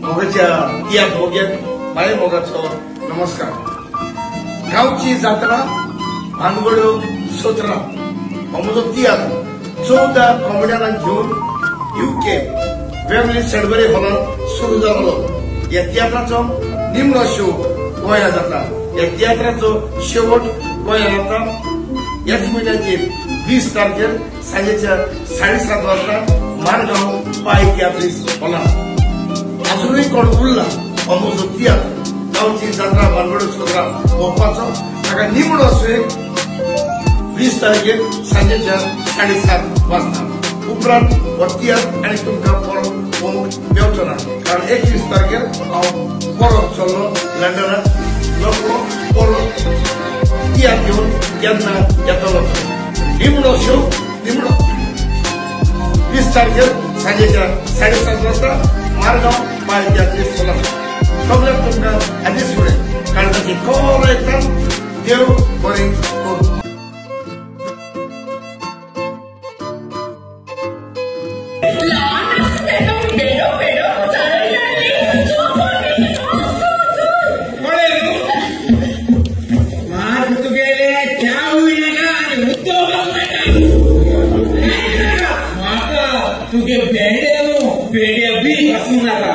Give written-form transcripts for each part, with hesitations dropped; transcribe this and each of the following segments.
मोगाच्या तियात्र मोग्याक माय मोगाचो नमस्कार. गांवची जात्रा भानगड्यो सतरा हो म्हजो तियात्र 14 कॉमेडियनांक घेवन युके वेमली सडबरी हॉलांत सुरू जालो. ह्या तियात्राचो निमणो शो गोंया जाता. ह्या तियात्राचो शेवट गोंया जाता. ह्याच म्हयन्याचे 20 तारखेर सांजेच्या 7:30 वाजता मारगांव पाय तियात्रीस हॉलांत. अजुनूय कोण उरला हो म्हजो तियात्र गांवची जात्रा भानगड्यो सतरा पळोवपाचो ताका निमणो शो 20 तारखेर सांजेच्या 7:30 वाजता. उपरांत हो तियात्र आनी तुमकां परत पळोवंक मेळचो ना, कारण 21 तारखेर हांव परत चल्लो लंडनाक. रोखडो परत तियात्र घेवन केन्ना येतलो. निमणो शो निमणो 20 तारखेर सांजेच्या 7:30 वाजता मारगांव पाय तियात्रीस हॉलांत. सगळ्याक तुमकां आदीच फुडें काळजाची खबर येता. देव बरें करूं. तुगे भेंडे न्हू भेंडे बी आसूं नाका.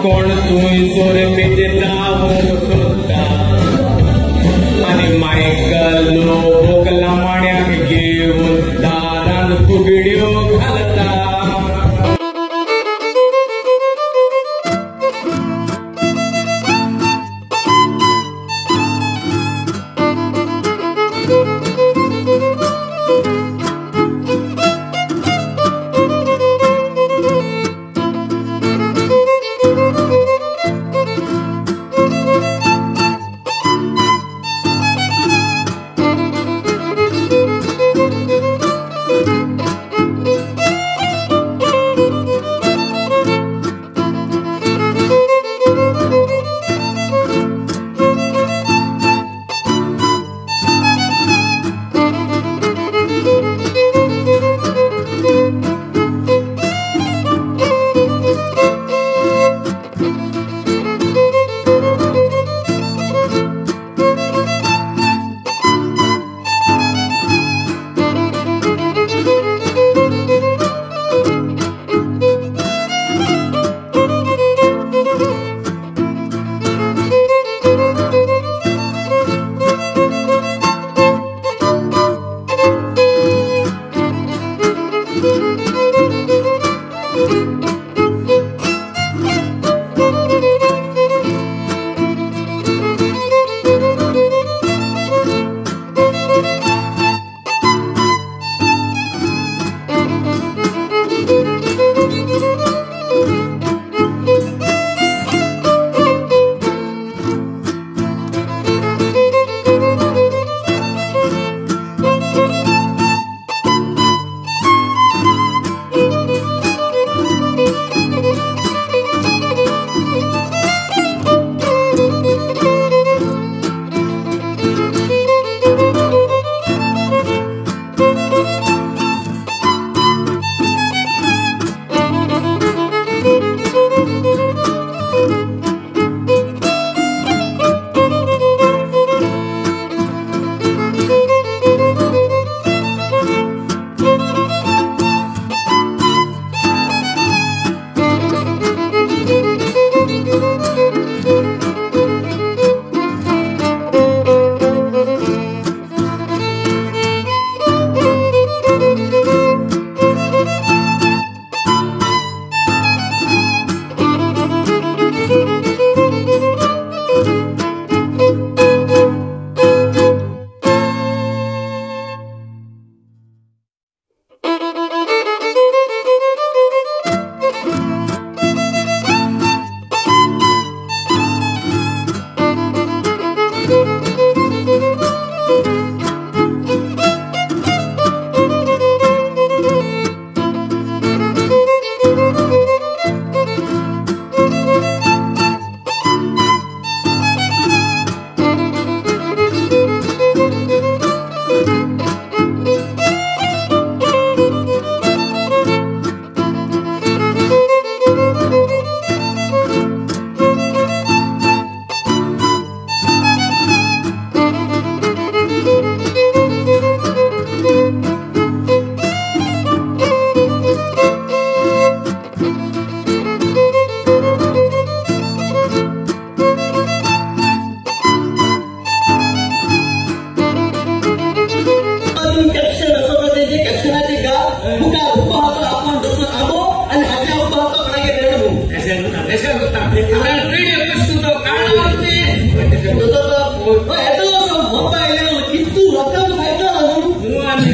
कोण तूं जोर पेटता सोदता आनी मायकल बोकला माण्याक घेवन दारान फुगडी.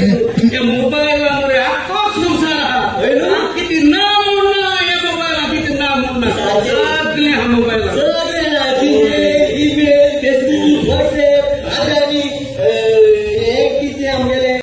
या मोबायला मरे आख्खो संवसार आहा. किती ना म्हणना या मोबायला, किती ना म्हणना सगळें आहा मोबायला. सगळें आहा, जीमेल, ईमेल, फेसबूक, वॉट्सएप आनी हें कितें आमगेलें.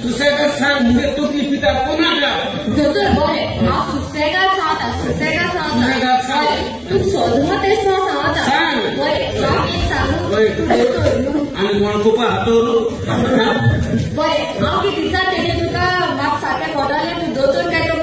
सुसेगाद सांग मुगे तकली पिता कोणाक. दोतोर बरें हांव सुसेगाद सांगता, सुसेगाद सांगता. तूं सोदना तें सांगता. सांग. बरें हांव एक सांगू तूं दोतोर न्हू. आनी कोण कोपा हातोर. बरें हांव कितें दिता तेजें तुका म्हाका सारकें कळटलें. तूं दोतोर काय तो.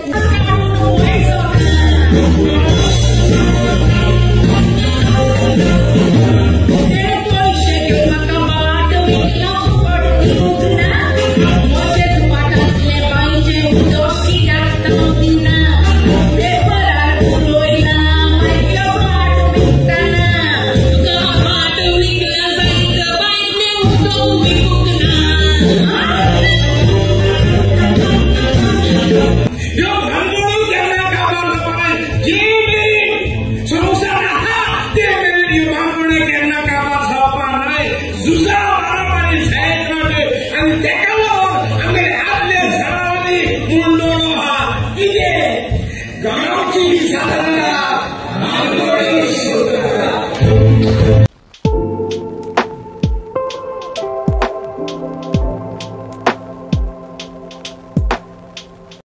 गांवची साधारण